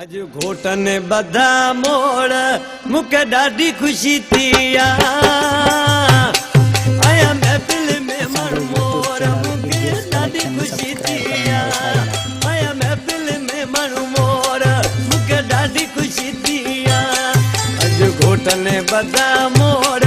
اڄ گهوٽن ٻڌا موڙ، مون کي ڏاڍي خوشي ٿي آ. آيا محفل ۾ اسان ماڻهو جو يوٽيوب مور، چينل مون بي کي ڊي ايس ڏاڍي پروڊڪشن خوشي ٿي سبسڪرائب ڪرڻ آ. نه وساريندا. آيا محفل ۾ ماڻهو مور، مون کي ڏاڍي خوشي ٿي آ. اڄ گهوٽن ٻڌا موڙ.